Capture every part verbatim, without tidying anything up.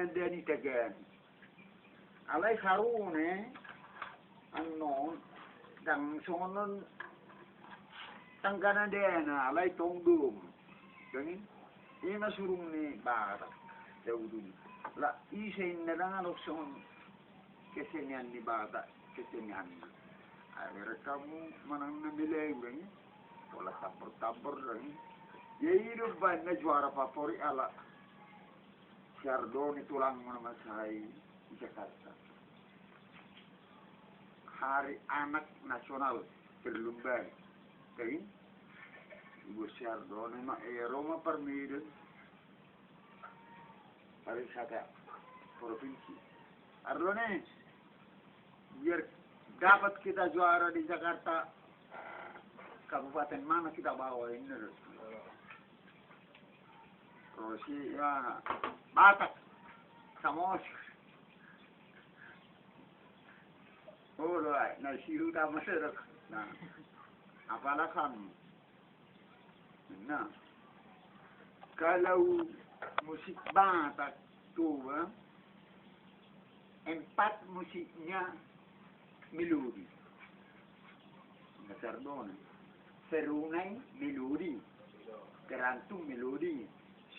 Dani tagani. Alai harune annon dang songon on tanggana dana alai tong dong. Dangin ima surung ni Batak. Daudun la ise inna dang adong songon kesenian ni Batak kesenian. Akhirnya kamu manang na milai urang ya. Pola tampor-tampor dangin. Ya hidup banyak juara favorit ala Siardoni tulang mana masai di Jakarta. Hari Anak Nasional perlombaan. Jadi ibu Siardoni ma ero ma parmiden pariwisata provinsi. Ardoni, biar dapat kita juara di Jakarta, kabupaten mana kita bawa ini. Terus ya Batak, Samosir. Oh lo, na siu tama serok. Nah, apalakan. Nah, kalau musik Batak tuh empat musiknya melodi. Dasar dona. Serunai melodi, kerantung melodi,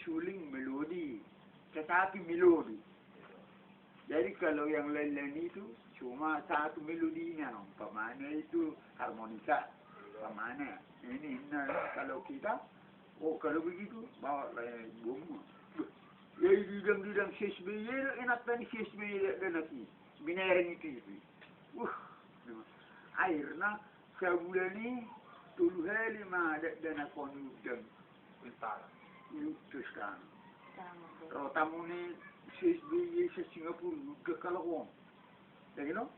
suling melodi, kecapi melodi. Jadi kalau yang lain-lain itu cuma satu melodinya, umpamanya itu harmonika, umpamanya ini, nah, kalau kita, oh kalau begitu bawa lain bom. Jadi didang-didang C S B Y, enak tadi C S B Y dan nanti binereng itu itu. Wah, akhirnya sabulan ni tolu hali ma dakdanak on udang. Utara. Utus kan. Ro tamu ni C S B Y se Singapura udang kalau on. Jadi no,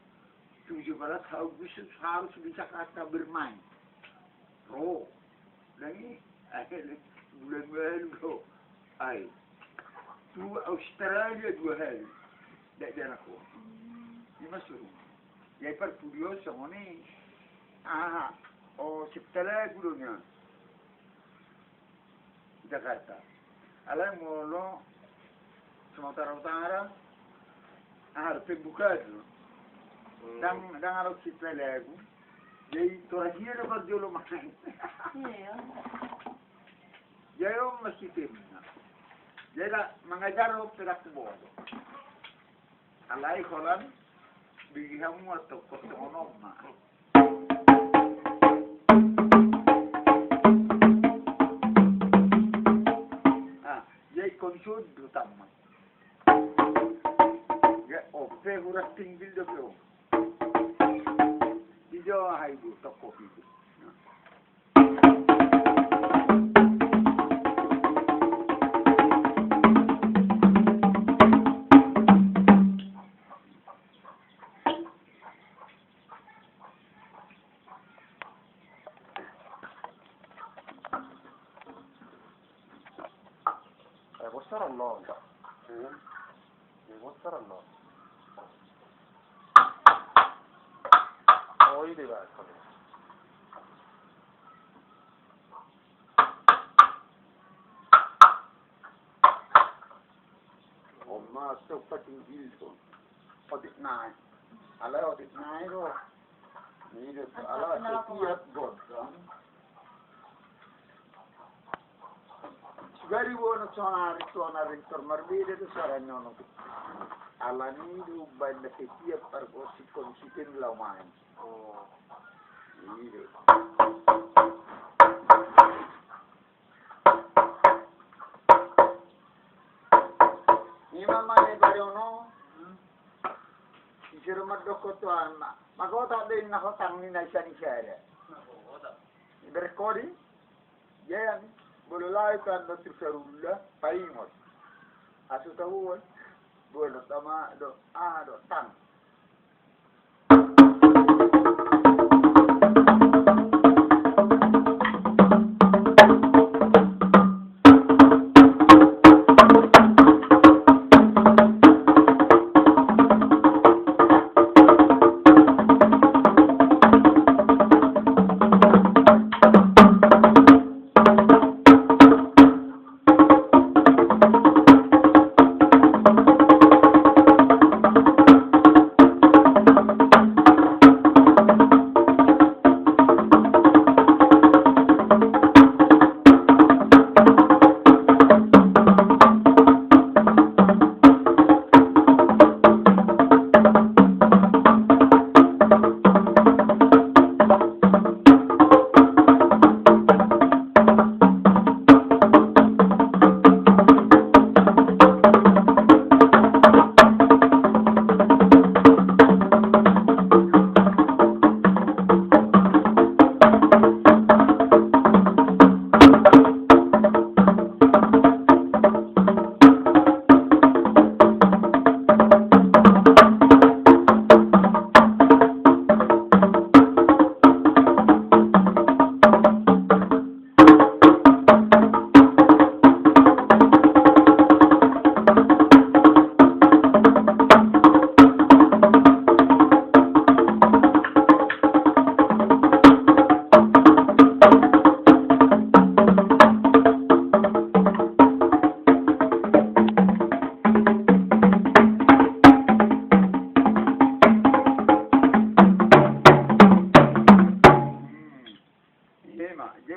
tujuh belas Agustus harus di Jakarta bermain. Ro. Dangin, bulan baru ro. Ai. Tu Australia dua hali. Dakdanak on. Ima surung. Jadi parpudion songon i. Aha. Oh, sipta lagu do nian. Jakarta. Alai molo Sumatera Utara, aha do pembuka do. Dang, dang adong sipta lagu. Jadi torasina do parjolo main. Iya. Jadi on masih timna. Jadi mangajar on perak bodo. Alai holan bigi hamu atau kosongon on ma. Ah, jadi konsol do tama. Ya, ope huras tinggil do pe on. Di Jawa hai do toko itu. Eh, poster on no. Hmm. Eh, poster on no. Oh, ini, Pak. Oma, so pating bilbo. Otik nai. Alai otik nai do. Ini do, alai setiap godang. Sugari bono sonari, sonari tor marbeda do suara nyono. Alani do banda setiap pargosip konsisten lau main. Oh. Ini do. Ima ma na i badono. Ise do mandok tu anakna, magotak do inna hotang ni na i sani sada. Berkodi. Jadi molo laho tanda tu sarulla paingot. Asu tahu. Molo tama do aha do tang.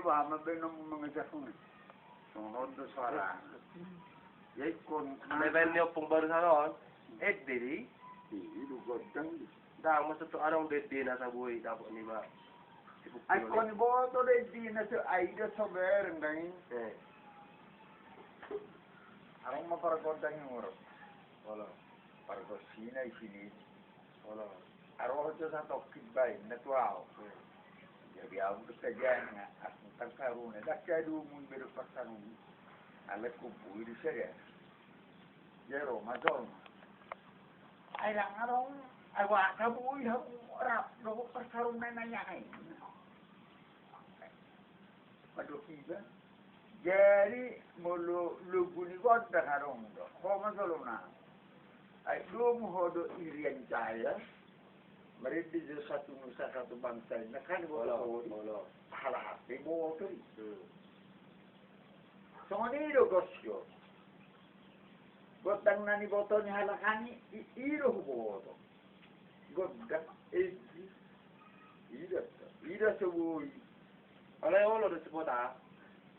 Ama be nang mangejar hon. Songon on do suara. Ya ikon. Level ni ompung baru salon. Ede di. Ih, lu godang di. Ndang, maksud tu adong do ede na saboi dapot ni ma. Ai kon boto do ede na so, ai do so bereng dang i. Eh. Adong ma pargodang i muruk. Olo. Pargosina i sini. Olo. Aroho jo satongkin baen na tu ahu. Hmm. Jadi ahu do saja nga asmutang karuna. Dak kadumun bedo pasangun. Alek kumpul di saja. Jero ma jolma. Ai lang adong. Ai waka boi hamu rap do parsaruna na yain. Padok iba. Jadi molo logu ni godang adong do. Ho ma jolo na. Ai domu ho do irian caya. Marende jo satu nusa satu bangsa. Na kan boto ho. Olo. Hala hape boto i. Hmm. Songon i do gosio. Godang na niboto ni halak an i, i do huboto. Godang egi. Ida, ida so boi. Alai olo do sipota.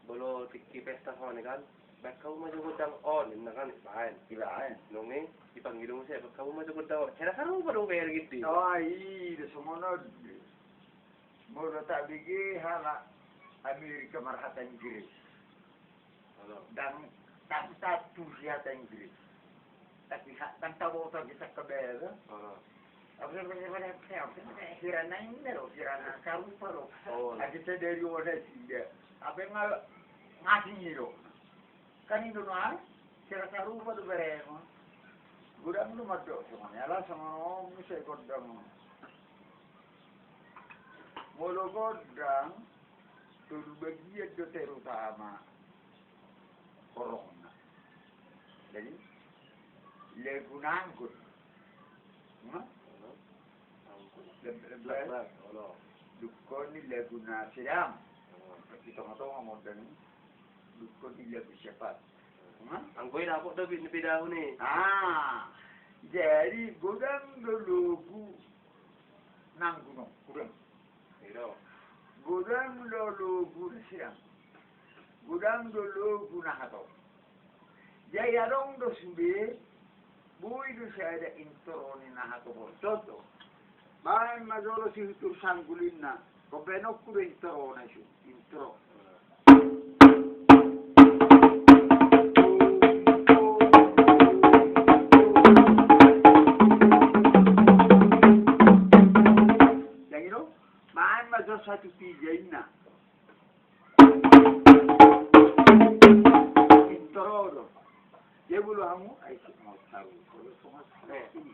Molo tingki pesta soni kan. Baen hamu ma jo godang on inna kan ibaen. Ibaen. Nunga i, dipangido muse baen hamu ma jo godang on. Hera sarupa do baen gede. Oh, i do songon on. Molo tabege halak Amerika marhata Inggris. Halo. Ndang, ndang tatusi hata Inggris. Tapi ha-, ndang taboto hita sangkabela. Halo. Hira na inna do, hira na sarupa do. Oh. Agi sadari on na sinda. Apa nga ngasing i do. Kan i do na, hira sarupa do beremo. Godang do mandok songon i, ala songon on muse godang. Molo godang, tolu bagian do terutama horongna. Jadi, lagu na anggur. Nah? Lem-, lem-, lem-, dungkon ni lagu na sedang. Di tonga-tonga modern. Dungkon ni lagu cepat. Nah? Anggo i dapot do bit ni pidahu ni. Ah, jadi godang do logu nanggunong, godang. Godang do logu na siang. Godang do logu na hatop. Jadi adong do sude, boi do sada intro ni na hatop on. Contoh, baen ma jolo si Hutur Sanggul inna, baenonku do intro na isu, intro. Jadi do, baen ma jo satu tiga inna. Intro do. Dia bulu hamu, ai, mau tahu. Kalau semua seperti ini.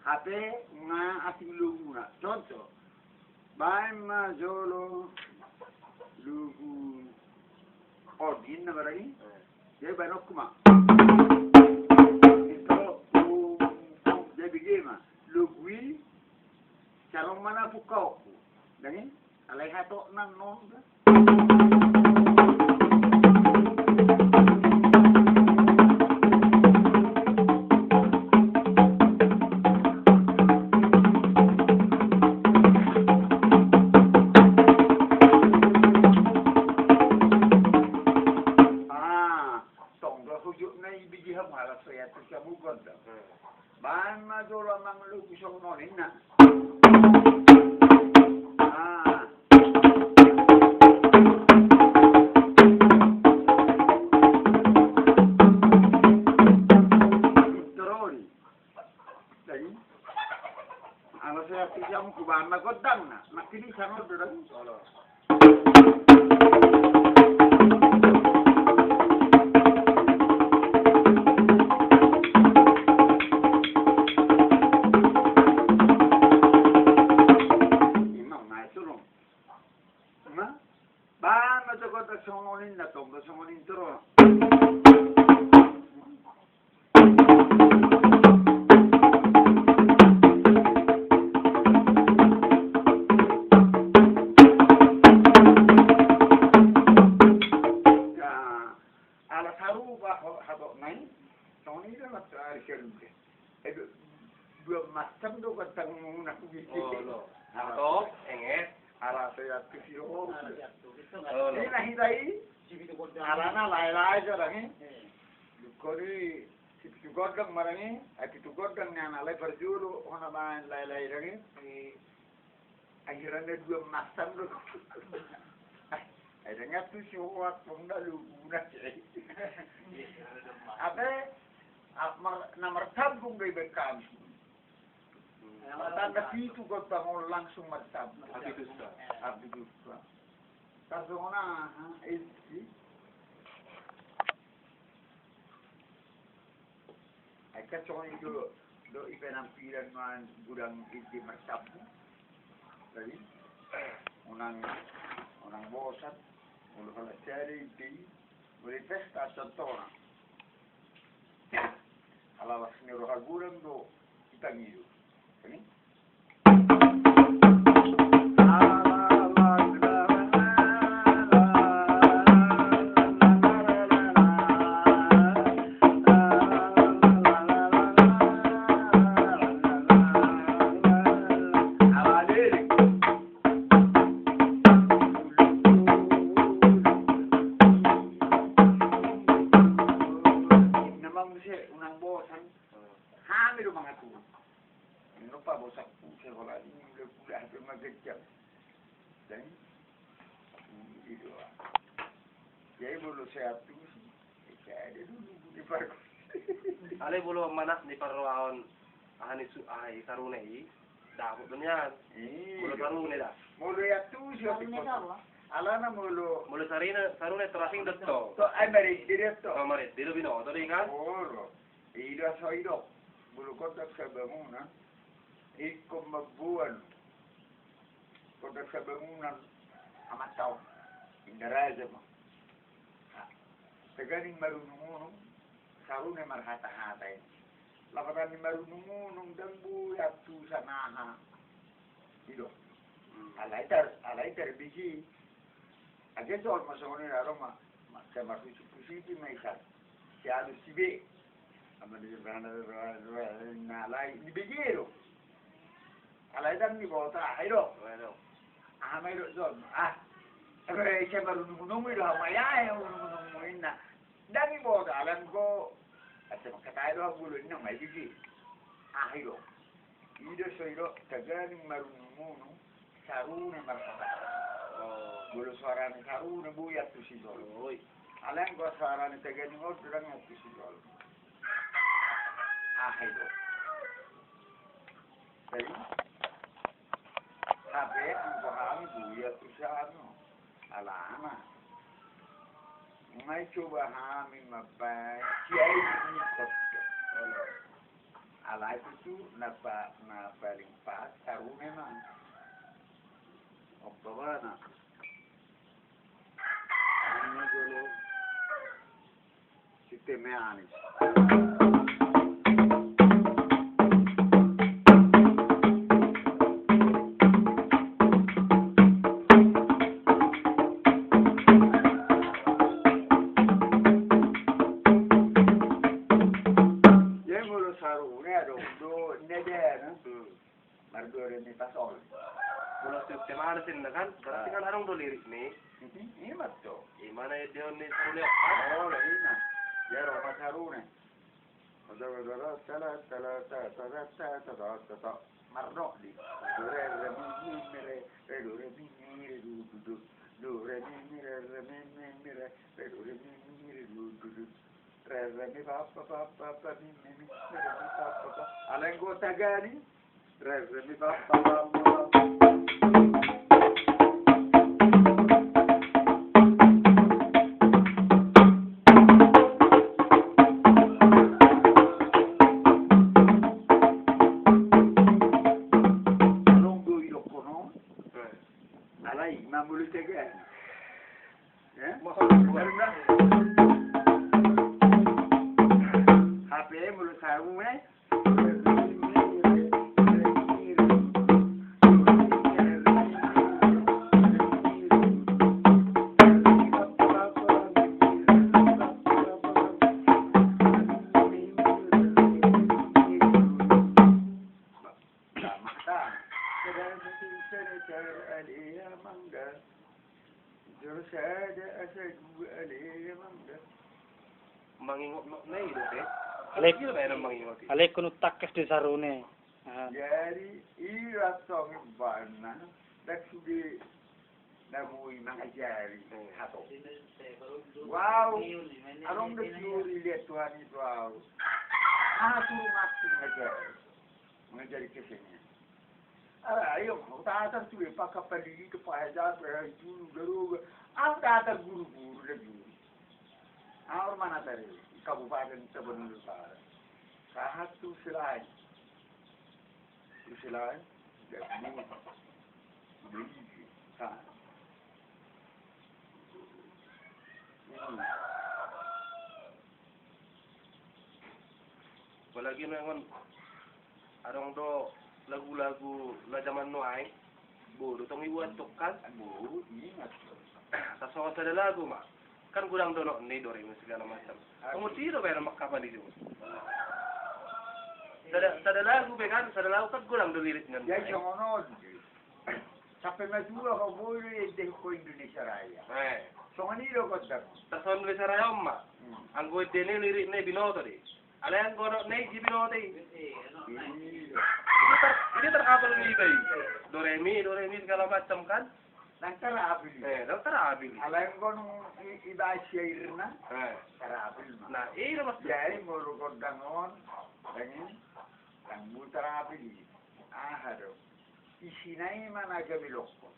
Hape nga asing luguna. Contoh. Baen ma jolo lugu on inna barani. Jadi baenonku ma. Intro. Jadi bege ma. Lugu i. Carong mana pukau. Dangin. Alai hatop nang non. Ah, tong do hujukna i bigi hamu halak so iatu siamugon do. Baen ma jolo amang lugu songon on inna. Ah. Torori. Jadi, ala saya tiga muku bahan ma godang na. Makin i sangat do dang. Imam, nah, itu loh. Nah, bahan ma jo godang songon inna tong, songon intro. Ala sarupa hatopna i, songon i do na ari sarupa. Dua macam do godang muna. Olo. Hatop, enget. Ala sarupa. Olo. Jadi na hita i, alana lae-lae jo dang i. Dungkon i, sipitu gondang ma dang i, ai pitu gondang nian alai parjolo, hona baen lae-lae dang i. Akhirna dua masan do. Ai dang i tu si hoat pong na luguna. Ape, a-, mar-, na martambung do ibaen hami. Martanda pitu gondang on langsung martambung. Api tusa. Api tusa. Tarsongon aha, isi. Ai kan songon i do, do i penampilan nuaeng godang ide marsabu. Jadi, unang, unang bosan, molo halak sada ide i, molo pesta contohna. Ala las ni roha godang do, hita ngido. Ini? Hami do mangatur. Nunga pabosanku sekolah i, mulai kuliah pe magerjang. Dan, hmm, i do. Jadi molo sehat tu, saya ada dulu di parkus. Alai molo manat ni parrohahon, aha ni su-, aha i, sarune i, dapot do nian. Iya. Molo sarune da. Molo ya tu, siap. Sarune di kota. Alana molo. Molo sarine, sarune terasing do tong. To, ai marende do tong. To, marende do binoto do i kan. Olo. I do aso i do. Molo gondang sabangunan, ingkon mamboan gondang sabangunan amanta on. Inda raja ma. Ha. Taganing marunung-unung, sarune marhata-hata i. Lapatan ni marunung-unung, dang boi antusan aha. I do. Hmm. Alai tar-, alai tarbege. Age jolma songon i, ro ma, ma, sai marhusip-husipi ma i san. Sialus si be. Ama di sana, na alai, dibege do. Alai dang diboto, aha i do? Aha do? Aha ma i do jolma? Ah. Ebe, sai marunung-unung i do, ama ya, eh, unung-unung mu inna. Dang diboto, alai anggo, asa mangkatai do, anggo lo inna, ma i dibege. Aha i do? I do so i do, taganing marunung-unung, sarune marhata-hata. Oh. Molo suarana sarune boi antusi jolma. Boi. Alai anggo suarana taganing on, dang antusi jolma. Aha i do? Jadi, hape anggo hami boi antusi anu. Alana. Nunga i coba hami mambaen kiai ni kota. Alai tutu na pa-, na paling pas sarune ma. Ompamana. Anu jolo. Siteme anis. Ia molo sarune adong do, nda dana. Hmm. Mardua do ni pasol. Molo siuk temana sinna kan, berarti kan adong do lirik ni. Ima to. Ima na dia ni sarune. Oh, lah ima. Ya, ro ma sarune. Tala, tala, tala, tala, tala, tala, tala, tala. Mardok di. Do, re, re, mi, mi, mi, re, re, do, re, mi, mi, re, do, do, do. Do, re, mi, mi, re, re, mi, mi, mi, re, re, do, re, mi, mi, re, do, do, do. Re, re, mi, fa, fa, fa, fa, fa, mi, mi, mi, re, mi, fa, fa, fa. Alai anggo taganing. Re, re, mi, fa, fa, fa, fa, fa. Alai, ma molo taganing. Ya? Masa karena hape molo sarune. Jolo sada asa dua ale mangga. Mangingot nok na i do te. Alai, iya baenan mangingot i. Alai kunut takkas di sarune. Ah. Jadi i lasong ibana. Dak sude na boi mangajari. Hmm. Hato. Wow. Adong do suri liat Tuhan itu au. Ah, suruh mati mangajari. Mangajari kesenian. Ala, ayo, tatar tu, eh, pakapali itu, pahajar, pahajar, julu, daroga. Au tatar guru-guru, da guru. Au mana tadi, Kabupaten Tabanan Utara. Sahat tu selain. Tu selain, da guru. Beli, sahat. Hmm. Apalagi memang adong do lagu-lagu na jaman nuaeng. Bo, do tong ibuat tong kan? Bo, ingat. Tasongon sada lagu ma. Kan godang do nok ni do re segala macam. Kamu tidak bayar mak kapan itu? Sada, sada lagu be kan, sada lagu kan godang do lirikna. Ya, songon on. Sampe matua ho boi do ende ho Indonesia Raya. Eh. Songon i do kota. Tarsongon Indonesia Raya on ma. Hmm. Anggo ende ni lirikna binoto de. Alai anggo nok na i di binoto i. Iya. Ini ter, ini terhafal ni iba i. Do re mi, do re mi segala macam kan. Nang terhafal i. Eh, nang terhafal i. Alai anggo nung i, iba syairna. Eh. Terhafal ma. Nah, iya maksud. Jadi molo godang on, pengen, nang bu terhafal i. Aha do. Isina i ma na gabe lokko.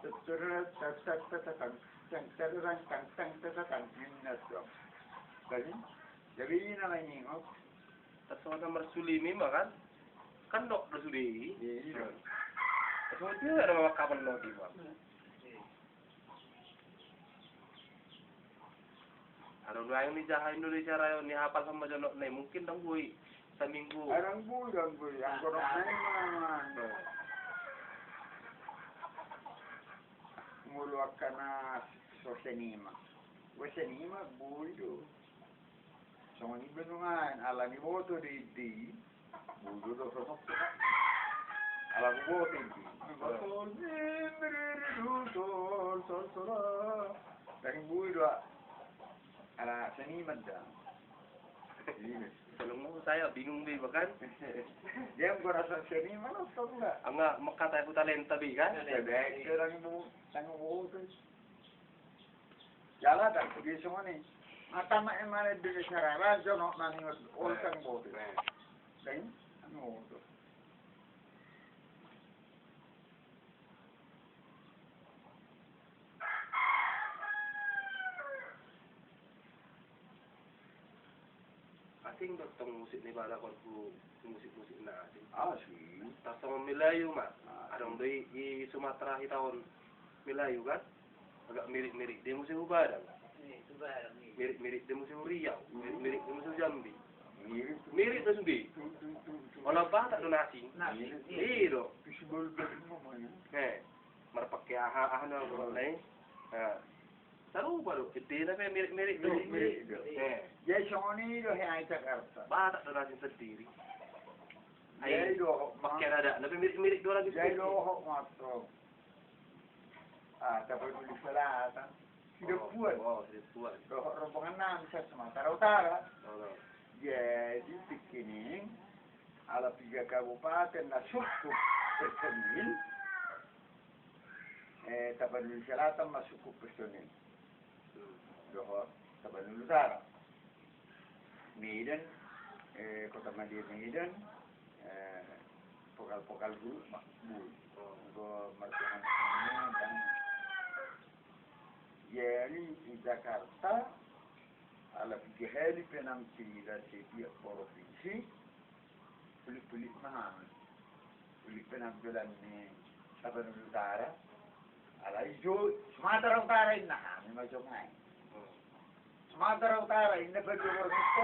Tang, tang, tang, tang, tang, tang, tang, tang, tang, tang, tang, ninna tong. Jadi, jadi i na mangingot. Tarsongon na marsulim i ma kan? Kan nok do sude i. Iya. Tarsongon dia na mangkapan nok i ma. Aro nuaeng ni jaha Indonesia Raya on ni hapal sama jonok na i, mungkin ndang boi saminggu. Ai ndang boi, ndang boi. Anggo nok na i ma. Molo angka na so seniman. Boi seniman boi do. Songon i be nuaeng, ala ni boto do ende i. Boi do dohononku. Ala huboto ende i. Sol, mi, re, re, do, sol, sol, sol, la. Ndang boi do. Ala seniman da. Iya. Tolong mau saya bingung be bahkan. Dia gua rasa seniman atau enggak? Enggak, mekata aku talenta be kan? Iya, baik. Dia ndang bu-, ndang boto. Jala tar sude songon i. Mata ma emana Indonesia Raya, jonok na ningot, ol kan boto. Kan? Anu boto. Asing do tong musik ni balaguku, musik-musik na asing. Asing. Tarsongon Melayu ma. Asing. Adong do i, i Sumatera hita on Melayu kan? Agak mirip-mirip dia muse hu Batak. Mirip-mirip dia muse hu Batak. Mirip-mirip dia muse hu Riau. Mirip-mirip dia muse hu Jambi. Mirip. Mirip do sude. Tung, tung, tung, tung. Olo Batak do na asing. Na asing. Mirip. Iya do. Isi bol bol mo mana? He. Marpake aha, aha na, oh, na i. Nah. Sarupa do, ende na pe mirip-mirip do. Mirip-mirip do. Eh. Jadi songon i do he ai Jakarta. Batak do na asing sendiri. Ai do, pake adat na pe mirip-mirip do lagi. Jadi do ho matro. Ah, Tapanuli Selatan. Sidempuan. Oh, oh, Sidempuan. Dohot rombongan nami sa Sumatera Utara. Oh. Jadi tingki i ala piga kabupaten na sukup personil. Eh, Tapanuli Selatan ma sukup personil. Dohot Tapanuli Utara. Medan, eh, Kota Madya Medan, eh, vokal-vokal grup ma boi. Anggo martongan dan jadi di Jakarta, ala piga hali penampilan setiap provinsi, Pulik-pulik ma hami. Pulik penampilan ni Tapanuli Utara. Alai jo Sumatera Utara inna hami ma jo main. Sumatera Utara inna bagi orang itu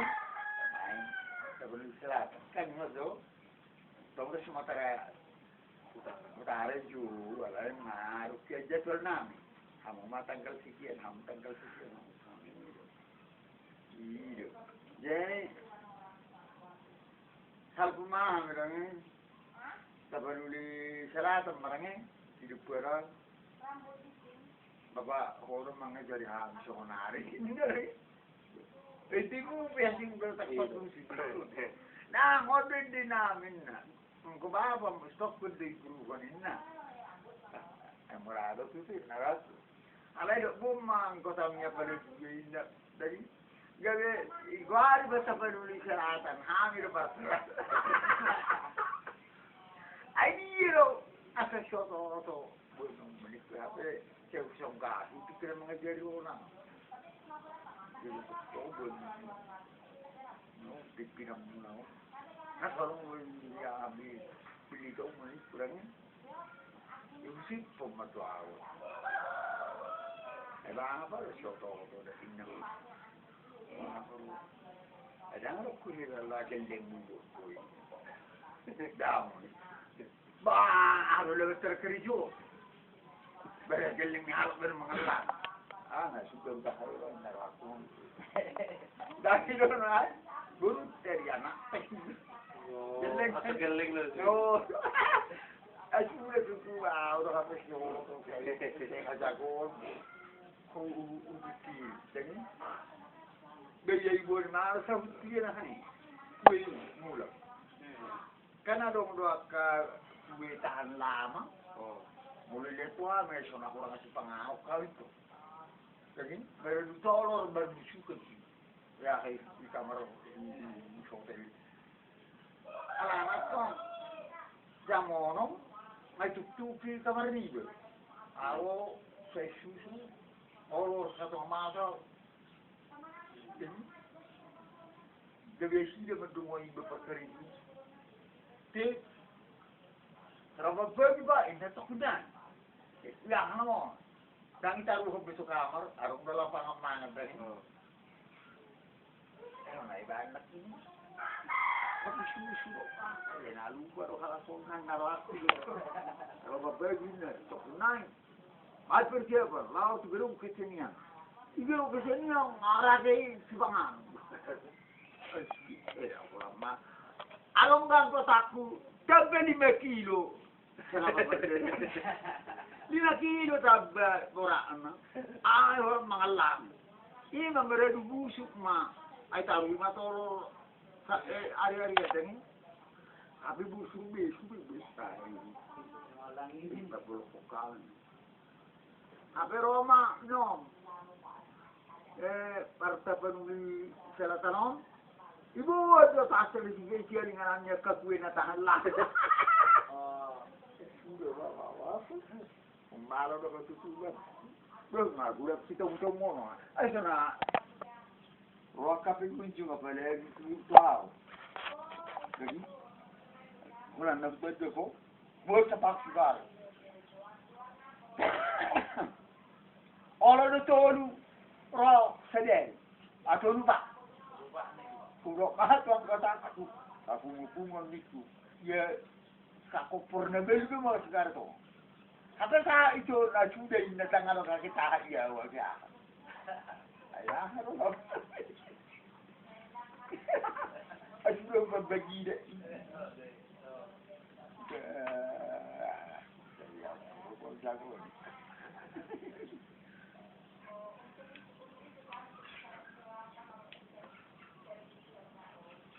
main. Tapanuli Selatan kan ma jo. Tong Sumatera Utara jo, alai maruk jadwal nami. Hamu ma tanggal sekian, hamu tanggal sekian, hamu. Iya. Jadi, salpu ma hami range, Tapanuli Selatan ma range, hidup barang. Bapa, ho do mangajari hami sonari. Inda i. Edi mu biasa inda tak patut sih. Nah, ngodo di namin na. Engko bapa, stok pun di guru kan inna. Yang merado tuh sih, naras. Alai dok buma, engko tamia pada juga inda. Dari gabe, igwari basa paduli selatan, hami do partai. Ai dia do, asa soto-oto. Boi mangomeni pe hape, ceu songgahi pikiran mangajari ona. Jadi, coba ni. No, pikiran muna. Nah, kalau mau dia ambil, pilih kau mau kurangin. Ibu sih pematua awal. Eh, bapa, soto-oto dah inang. Adong do hurang lagi leleng mundut koi. Daun. Bah, anu lewat terkerijo. Bere geleng ni halak bere mangelak. Ah, na suka udah hayo na rakun. Dari dulu na. Guru dari anak. Geleng. Atau geleng lo. Oh. Aku udah cukup, ah, udah habis nyoto. Saya jago. Ko u, u, u, ti, jadi, biaya ibu na sahuti na hani. Kue mula. Kan adong do angka kue tahan lama. Oh. Mulai lihat tua, me sona kurang kasih pangau kau itu. Jadi, baru ditolor, baru disuka sih. Ya, hai, di kamar, di, di, di hotel. Alana tong. Jam onom, mai tuktuki kamar niba. Alo, sai susu, olo, satu masa. Jadi, gabe sida mandungo iba perkara itu. Te, rapat bagi, Pak, inda tak benar. Ya, nama. Dang ita ruhut besok kamar, adong dalam pangan mangan tadi. Oh. Eh, mana iba anak ini? Tapi susu, ah, ya, na lupa do, kalau songan, na rapi do. Kalau bapak gini, sok naik. Mai persiapan, lalu tu gedung kesenian. Di gedung kesenian, ngarah deh, si pangan. Eh, apa lama? Adong kan kotakku, sampai lima kilo. Lima kilo tamba borakna. Ai ho mangallang. Ima maradu busuk ma. Ai taruh ima tolor. Sa-, eh, ari-ari adong. Tapi busuk be, busuk be. Ai. Ima bolok pokal. Hape ro ma, nom. Eh, partapanuli selatan on. Iboan do tasel di tiga isi alinganan ni angka kue na tahan lah. Ah, sudah, Pak, Pak, Pak. Malo do katutuban. Belum, nah, gula sitong-tong mono. Ai, sana. Roa kape kunjung apalagi tu tau. Jadi, mula na bedo ko. Bocah paksu baru. Olo do tolu ro sadari. Atolu pak. Udah kahat tuan kata aku. Aku ngupungan niku. Ya, kako pernah beli do mau segar to. Kata sa itu na sudah inna tangalo kaki tahat ya wajah. Ayah, aku. Aku belum berbagi deh.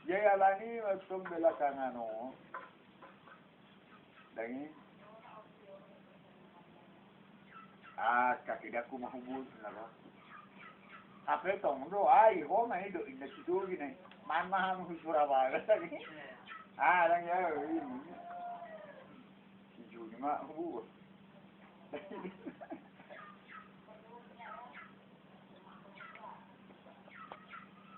Jadi alani masuk belakangan, oh. Daging. Ah, kaki daku mahubun, kenapa? Apa tong do, ai, ho mah do, inda situ gini. Mana hamu Surabaya tadi? Ah, lagi ya, ini. Si Juni mah hubun.